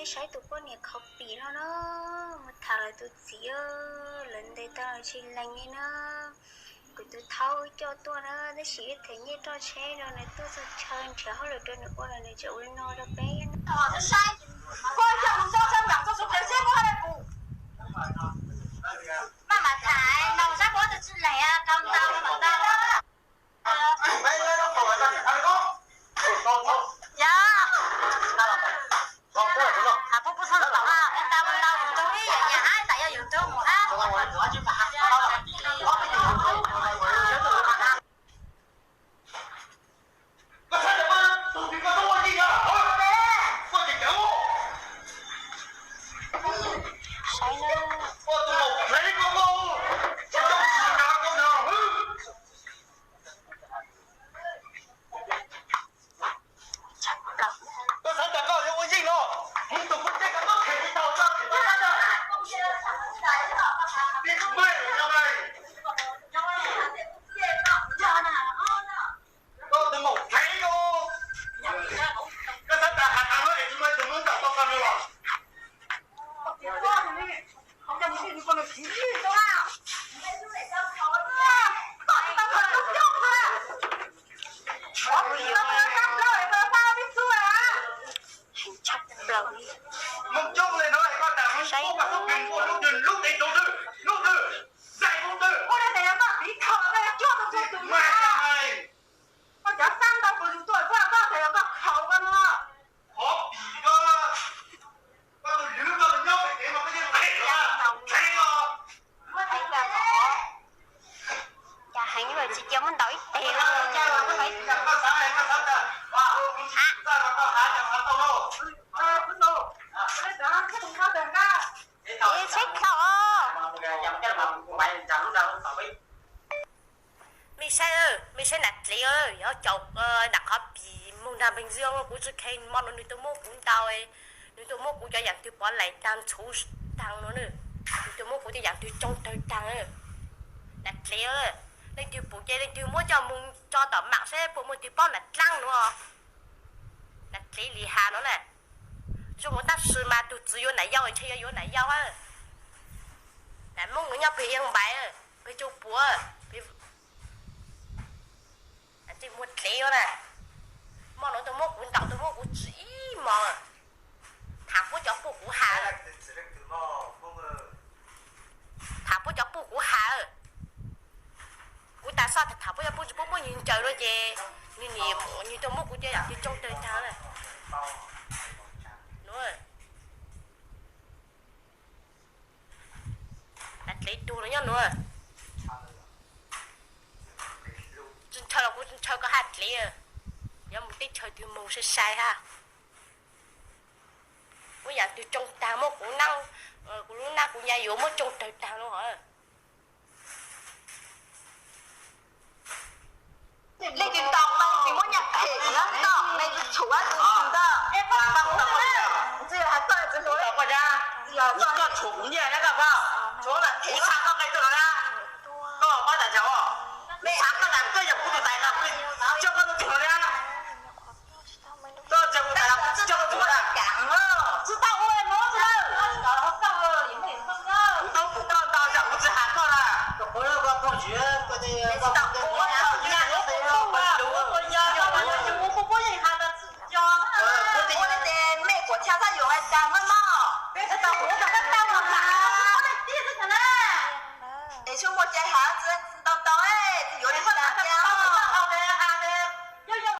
Saib tus poj niam khav pim no na, mus tham lawv tus txiv, lawv ntes tau lawv tsis lees li na. Kuv tus thaub coj tuaj na, tab sis ib them nyiaj roj tsheb rau nws tuaj txog chaw nrhiav hauj lwm rau nws ua los nws tseem ua li no rau peb. Saib na. Saib. Cas heev li tsis cia muab ntaus ib teg. Tsheb khaum. Mej saib, mej saib nam dlev, yog caum nam qhov pim moog nrag npeeg zog, kuv tsi kheev mo no nws tuaj muab kuv ntaus, nws tuaj muab kuv cov yaam twg pov laim taag ntxhuv taag no, nws tuaj muab kuv tej yaam twg tsoo tawg taag. Nam dlev, leej twg pum ces leej twg muab coj moog tso tom maam seb puas muaj twg paub nam dlaab no. Nam dlev Lis Has no na, zoo ua tab sis mas tug txwv yuav nam yau ntshe yuav yuav nam yau. Nam Moob nyob peg Iab Npaiv, peg Tsoo Puam, peg muag dlev na. Mo no tuaj muab kuv ntaus, tuaj muab kuv tsi ib mos. Tham puab cov puj kuv has. Tham puab cov puj kuv has. Kuv tas xoj tham puab cov puj tsi pub muab nwg ncaws no ces nwg nim nwg tuaj muab kuv cov yaam twg tsoo tawg taag na. Nam dlev tug no nyob nuav. Tsi ntshaw los kuv tsi ntshaw koj hab dlev. Yuav mus teb chaws twg moog sai sai hab. Muab yaam twg tsoo taag, muab kuv naab, kuv lub nab kuv nyab yuav muab tsoo tawg taag lawm. Leej twg ntaus mas leej twg muab nyaj phem na, ntaus leej twg tshuav tus twg ntag. Koj tshuav kuv nyaj na koj paub, kuv txhaj koj qe tuaj no na, koj paub tas chaw, kuv txhaj koj tas koj yog kuv tus tais no, kuv coj koj tuaj txug no na. Koj tseem ua tas los kuv tsis coj koj txug na. Tsis tau ua no tsis tau. Kuv tau pum koj ntau zog kuv tsis has koj na. Mej kuv txhaj xav yuav hais tas maj maj. Es tsuas muaj cai has tsis tau